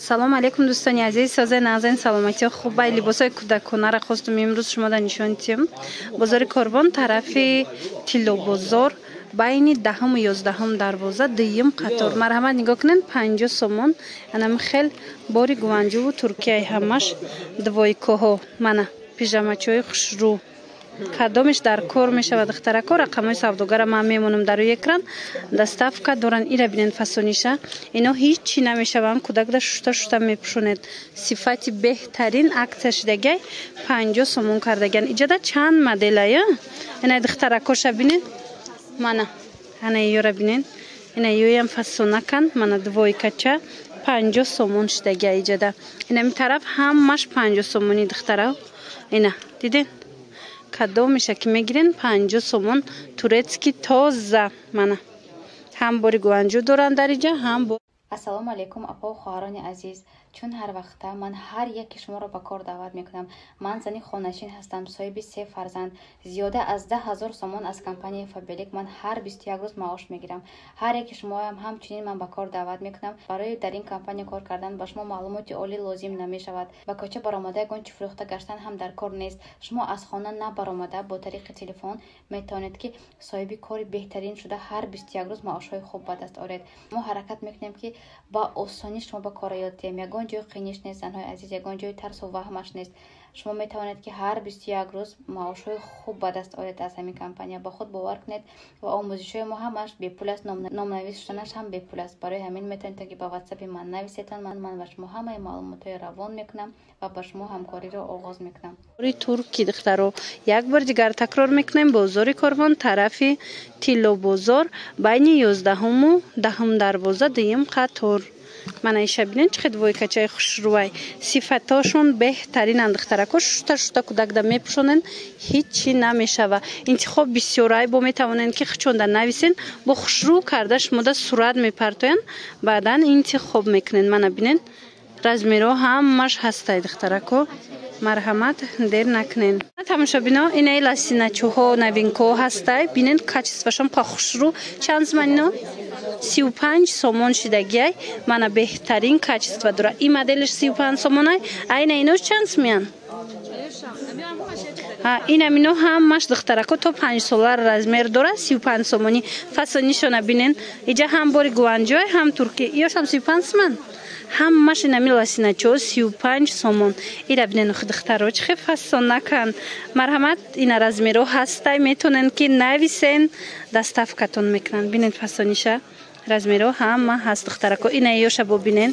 Ассалому алайкум, дӯстони азиз, созаи нағзани саломатиҳо хубай. Либосҳои кӯдаконаро хостум имрӯз шумода нишон диҳем. Бозори Корвон, тарафи Тиллобозор, байни даҳуму 11-ум дарвоза, дуюм қатор. Марҳамат, нигоҳ кунед, 50 сомон. Анами хел бори Гуанҷуву Туркияи, ҳамаш двойкаҳо. Мана пижамачои хушрӯ, кадомеш дар кор мешавад, духтарако? Рақамҳои савдогара ман мемонам дар рӯи экран. Доставка доранд. Ира бинед, фасониша. Ино ҳичи намешаванд, кӯдакда шушта шушта мепӯшонед. Сифати беҳтарин, акция шидагай, 50 сомон кардагиан. Иҷода чанд моделая. Ина духтаракоша бинед, мана ана ёра бинед, ина ёям фасонакан. Мана двойкача 50 сомон шидагия иҷода. Инами тараф ҳамаш 50 сомонӣ, духтара. Ина дидед, кадомеша ки мегирен, 50 сомон. Турецкий тоза. Мана ҳам бори Гуанҷу доранд дар иҷа, ҳам. Ассалому алайкум, апо, хоҳарони азиз. Чун ҳар вақта ман ҳар яке шуморо ба кор даъват мекунам. Ман зани хонашин ҳастам, соҳиби се фарзанд. Зиёда аз 10 000 сомон аз компанияи Фаберлик ман ҳар 21 рӯз маош мегирам. Ҳар яке шумоам ҳамчунин ман ба кор даъват мекунам. Барои дар ин компания кор кардан ба шумо маълумоти олӣ лозим намешавад. Ба кӯча баромада ягон чӣ фурӯхта гаштан ҳам дар кор нест. Шумо аз хона набаромада, бо тариқи телефон метавонед, ки соҳиби кори беҳтарин шуда, ҳар 21 рӯз маошҳои хуб ба даст оред. Мо ҳаракат мекунем, ки ба осонӣ шумо ба кора ёд диҳем. Ягон ҷои қиниш нест, занҳои азиз, ягон ҷои тарсу ваҳмаш нест. Шумо метавонед, ки ҳар 21 рӯз маошҳои хуб ба даст оред аз ҳамин компания. Ба худ бовар кунед ва омӯзишҳои мо ҳамаш бепул аст, номнавис шуданаш ҳам бепул аст. Барои ҳамин метавонед, ки ба ватсапи ман нависетон. Ман ба шумо ҳамаи маълумотҳои равон мекунам ва ба шумо ҳамкориро оғоз мекунам. Турки, духтаро, як бор дигар такрор мекунем: бозори Корвон, тарафи Тиллобозор, байни 11-уму 10-ум дарвоза, дуюм қатор. Мана иша бинед, чӣ хел двойкачаи хушрӯвай. Сифатошон беҳтаринанд, духтарако. Шушта шушта кӯдакда мепӯшонанд, ҳичи намешава. Интихоб бисёрай. Бо метавонед, ки хичонда нависен, бо хушрӯ карда шумода сурат мепартоянд, баъдан интихоб мекунед. Мана бинед, размерҳо ҳамаш ҳастай, духтарако. Марҳамат, дер накунед. Тамошобино, инаи лосиначӯҳо новинкаҳо ҳастай. Бинед, качествошон па хушрӯ. Чанд соман? 35 сомон шидагиай. Мана, беҳтарин качество дора. Ин моделиш 35 сомонай. Айна инош чанд сумиян? Инам ино ҳамаш, духтарако, то 5 сола размер дора, 35 сомонӣ. Фасонишона бинен. Иҷа ҳам бори Гуанҷой, ҳам турки. Иёшам 35 суман ҳамаш. Инами лосиначо 35 сомон. Ира бинен, духтаро, чӣ хел фасон накан. Марҳамат, ина размерҳо ҳастай, метавонен, ки нависен, доставкатон мекунанд. Бинед фасониша, размерҳо ҳама ҳаст, духтарако. Ина ёша бо бинен,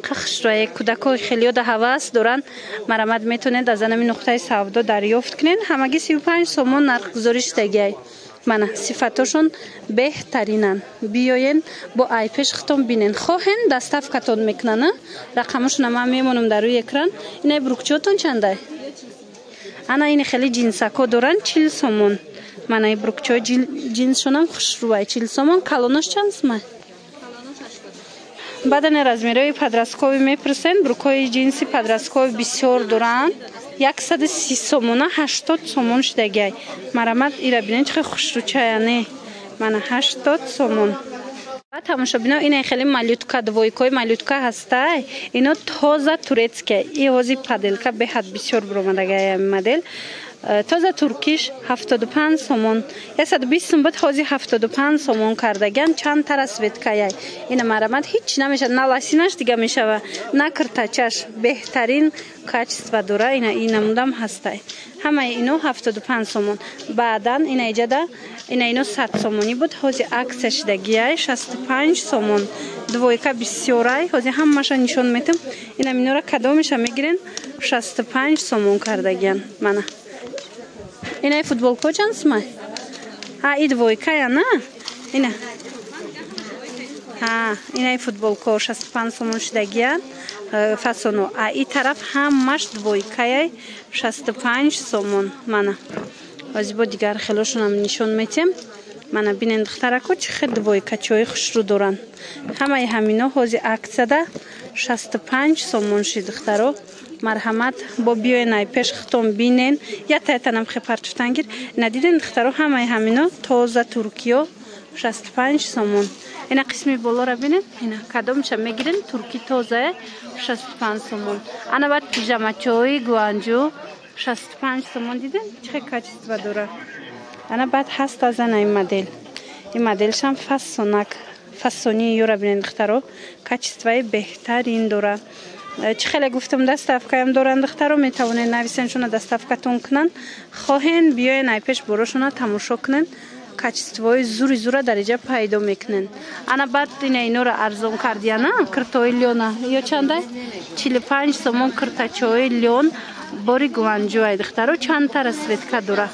қахшрое. Кӯдакҳои хелиёда ҳавас доранд. Марҳамат, метавонед аз анами нуқтаи савдо дарёфт кунед. Ҳамагӣ 35 сомон нархгузорӣ шудагиай. Мана, сифатошон беҳтаринанд. Биёен, бо ай пеш хитон бинен, хоҳен, доставкатон мекунанд. Рақамошона ман мемонам дар рӯи экран. Инай брюкчиотон чандай? Ана ини хеле ҷинсако доранд, 40 сомон. Мана и брюкчиҳои ҷинсшонам хушрӯвай, 40 сомон. Калонош чанд сумай? Баъдане размерҳои подростковый мепурсен. Брюкҳои ҷинси подростковый бисёр доранд, 130 сомона, 80 сомон шудагиай. Марамат, ира бинед, чӣ хел хушрӯчаяне. Мана, 80 сомон. Тамошобино, ина хеле малютка, двойкаи малютка ҳастай. Ино тоза турецкия. И ҳози поделка беҳад бисёр биромадагай. Модел тоза туркиш 75 сомон, 120 сум буд, ҳози 75 сомон кардагиан. Чанд тара расцветкаяй ина. Марамат, ҳеҷ намешава, на лосинаш дига мешава, на киртачаш. Беҳтарин качество дора. Ина ин намудам ҳастай. Ҳамаи ино 75 сомон. Баъдан ина иҷада ина ино 100 сомонӣ буд, ҳози акция шидагиай, 65 сомон. Двойка бисёрай, ҳози ҳамаша нишон метам. Инам инора кадомеша мегирен, 65 сомон кардагиан. Мана инаи футболко чанд сумай? Ҳа, и двойкая на ина. Ҳа, инаи футболко 65 сомон шидагиян, фасоно. А и тараф ҳамаш двойкаяй, 65 сомон. Мана ҳози бо дигар хелошонам нишон метем. Мана бинен, духтарако, чӣ хел двойкачои хушрӯ доранд. Ҳамаи ҳамино ҳози акцияда 65 сомон шид, духтаро. Марҳамат, бо биёен, ай пеш хитон бинен. Ятаятанам хе партуфтангир. Надиден, духтаро, ҳамаи ҳамино тоза туркиё, 65 сомон. Ина қисми болора бинед, ина кадомша мегирен, турки тоза 65 сомон. Ана баъд пижамачои Гуанҷу 65 сомон, диден чӣ качество дора. Ана баъд ҳаст аз ана ин модел. Ин моделшам фасонак, фасонии ёра бинед духтаро, качествои беҳтарин дора. Чӣ хеле гуфтам, доставкаям доранд духтаро, метавонед нависен, шуна доставкатон кунанд. Хоҳен биёен, ай пеш борошона тамошо кунен, качествои зури зура дариҷа пайдо мекунен. Ана баъд ина инора арзон кардияна, киртои лёна ё чандай? 45 сомон киртачои лён, бори Гуанҷуай духтаро, чандта расцветка дора.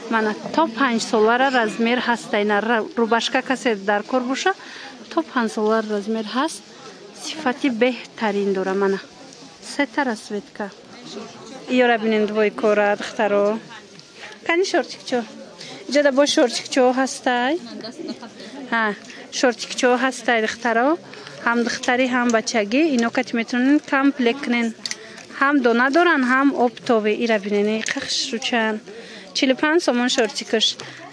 Мана то 5 солара размер ҳаста. Ина рубашка касе дар кор боша, то 5 солара размер ҳаст, сифати беҳтарин дора. Мана сета расцветка. Иёра бинен, двойкора духтаро. Кани шортикчо? Иҷода бо шортикчо ҳастай, ҳа, шортикчо ҳастай духтаро, ҳам духтарӣ, ҳам бачагӣ. Ино кати метавонен комплект кунен, ҳам дона доран, ҳам оптовый. Ира бинен, қахшручан, 45 сомон шортикаш.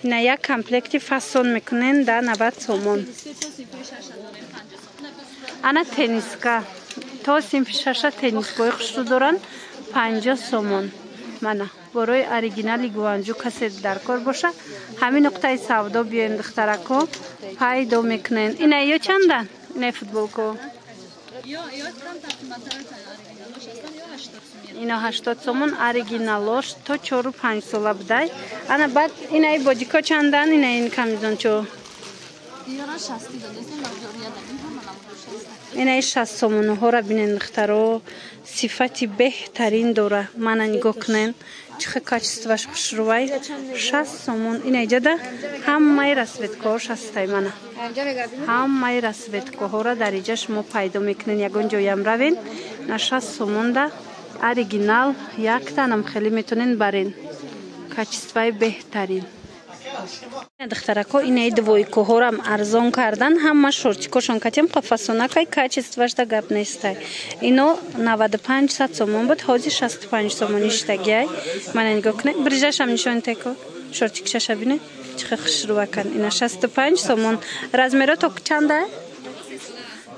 Ина як комплекти фасон мекунен да 90 сомон. Ана тенниска, то синфи шаша теннискои хушрӯ доранд, 50 сомон. Мана борои оригинали Гуанҷу касе дар кор боша, ҳамин нуқтаи савдо биёем духтарако, пайдо мекунен. Ина ё чандан инаи футболко? Ино 80 сомон оригиналош, то 4-5 сола будай. Ана баъд инаи бодико чандан, инаи камизончо? Инаи 60 сомонҳоро бинен духтаро, сифати беҳтарин дора. Мана нигоҳ кунен, чӣ хел качествоаш хушрӯвай, 60 сомон. Ина иҷода ҳамаи расцветкаҳош ҳастай. Мана ҳамаи расцветкаҳоро дар иҷа шумо пайдо мекунен, ягон ҷоям равен. На 60 сомонда оригинал яктанам хеле метонен барен, качествои беҳтарин. Духтарако, инаи двойкаҳорам арзон кардан, ҳама шортикошон катем, қафасонакай, качествоашда гап нестай. Ино 95 100 сомон буд, ҳозир 65 сомони шидагиай. Мана нигоҳ кунед, брижашам нишон теко, шортикшаша бине, чӣ хел хушрӯвакан. Ина 65 сомон. Размеро то чанда?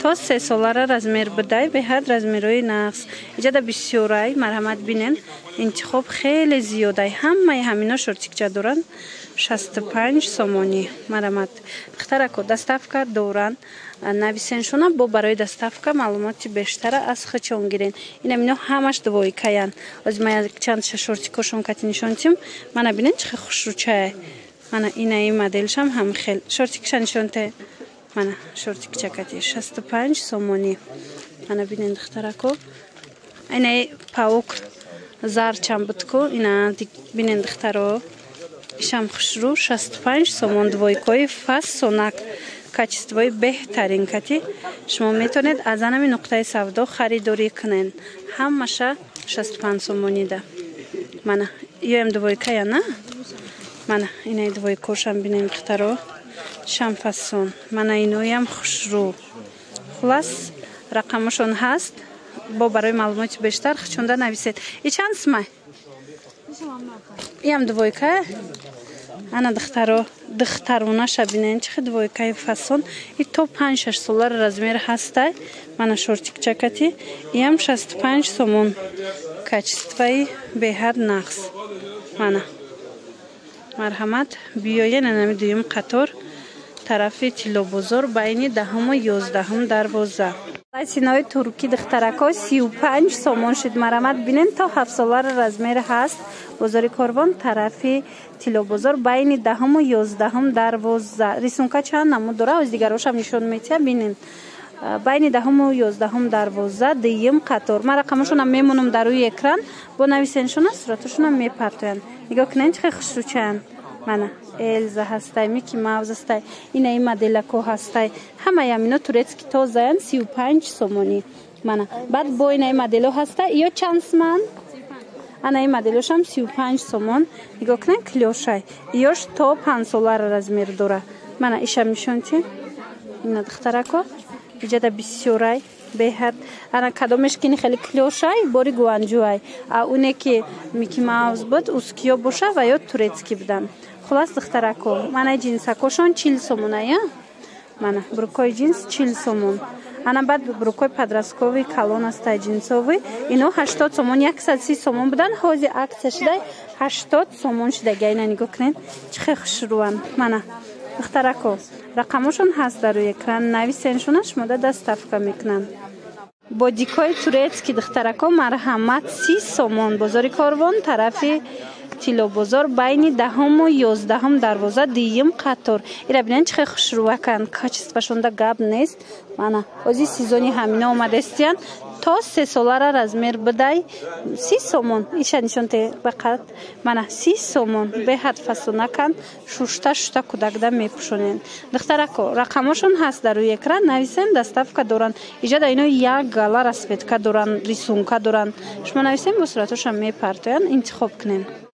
То 3 солара размер будай, беҳад размерои нақс. Иҷада бисёрай, марҳамат бинен, интихоб хеле зиёдай. Ҳамаи ҳамино шортикча доранд, 65 сомонӣ. Марҳамат духтарако, доставка доранд, нависеншона, бо барои доставка маълумоти бештара аз хичон гирен. Инамино ҳамаш двойкаян. Ози ман чандша шортикошон кати нишон тим. Мана бинен, чӣ хел хушрӯчае. Мана инаи моделшам ҳам хел, шортикша нишонте. Мана шортикчакати 65 сомонӣ. Мана бинен духтарако, инаи паук зарчам будку, ина бинен духтаро, ишам хушрӯ, 65 сомон, двойкои фасонак, качествои беҳтарин кати шумо метавонед аз анами нуқтаи савдо харидорӣ кунед. Ҳамаша 65 сомонида. Мана ёям двойкая на, мана инаи двойкошам бинем духтаро, шамфасон. Мана иноям хушрӯ. Хулас, рақамашон ҳаст, бо барои маълумоти бештар хичонда нависед. И чанд сумай? Иам двойка. Ана духтаро, духтаронаша бинен, чӣ хел двойкаи фасон. И то 5-6 солара размер ҳастай. Мана шортикчакати, иам 65 сомон, качествои беҳад нақс. Мана марҳамат биёен, анами дуюм қатор, тарафи Тиллобозор, байни даҳуму 11-ум дарвоза. Синои туркӣ духтарако 35 сомон шуд. Марҳамат бинен, то 7 солара размер ҳаст. Бозори Корвон, тарафи Тиллобозор, байни даҳуму 11-ум дарвоза. Рисунка чанд намуд дора, оз дигарошам нишон метиҳа, бинен. Байни даҳуму 11-ум дарвоза, дуюм қатор. Ман рақамошонам мемонам дар рӯи экран, бо нависеншона суратошонам мепартоянд. Нигоҳ кунен, чӣ хел хушрӯчаянд. Мана Элза ҳастай, Мики Мавз ҳастай, инаи моделако ҳастай. Ҳамаи амино турецкий тозаянд, 35 сомонӣ. Мана баъд бо инаи модело ҳастай, ё чанд суман? Анаи моделошам 35 сомон. Нигоҳ кунен, клёшай, ёш то 5 солара размер дора. Мана ишам нишонти. Ина духтарако, иҷада бисёрай беҳад. Ана кадомеш кини хеле клёшай, бори Гуанҷуай, а уне ки Мики Мавз буд, ускиё боша ва ё турецкий будан. Хулас духтарако, мана ҷинсакошон 40 сомоная. Мана брюкои ҷинс 40 сомон. Ана баъд брюкои подростковый калон астай, ҷинсовый, ино 80 сомон. 130 сомон будан, ҳози акция шудай, 80 сомон шудага. Ина нигоҳ кунед, чӣ хел хушрӯан. Мана, духтарако, рақамошон ҳаст дар рӯи экран, нависеншона, шумода доставка мекунанд. Бодикои турецкий, духтарако, марҳамат, 30 сомон. Бозори Корвон, тарафи Тиллобозор, байни даҳуму 11-ум дарвоза, дуюм қатор. Ира бинед, чӣ хел хушрӯваканд, качествошонда гап нест. Мана, ози сезони ҳамино омадастиян, то 3 солара размер бидай, 30 сомон. Иша нишон те бақат. Мана, 30 сомон, беҳад фасонаканд, шушта шушта кӯдакда мепӯшонед. Духтарако, рақамошон ҳаст дар рӯи экран, нависен, доставка доранд. Иҷода ино як гала расцветка доранд, рисунка доранд. Шумо нависен, бо суратошам мепартоянд, интихоб кунед.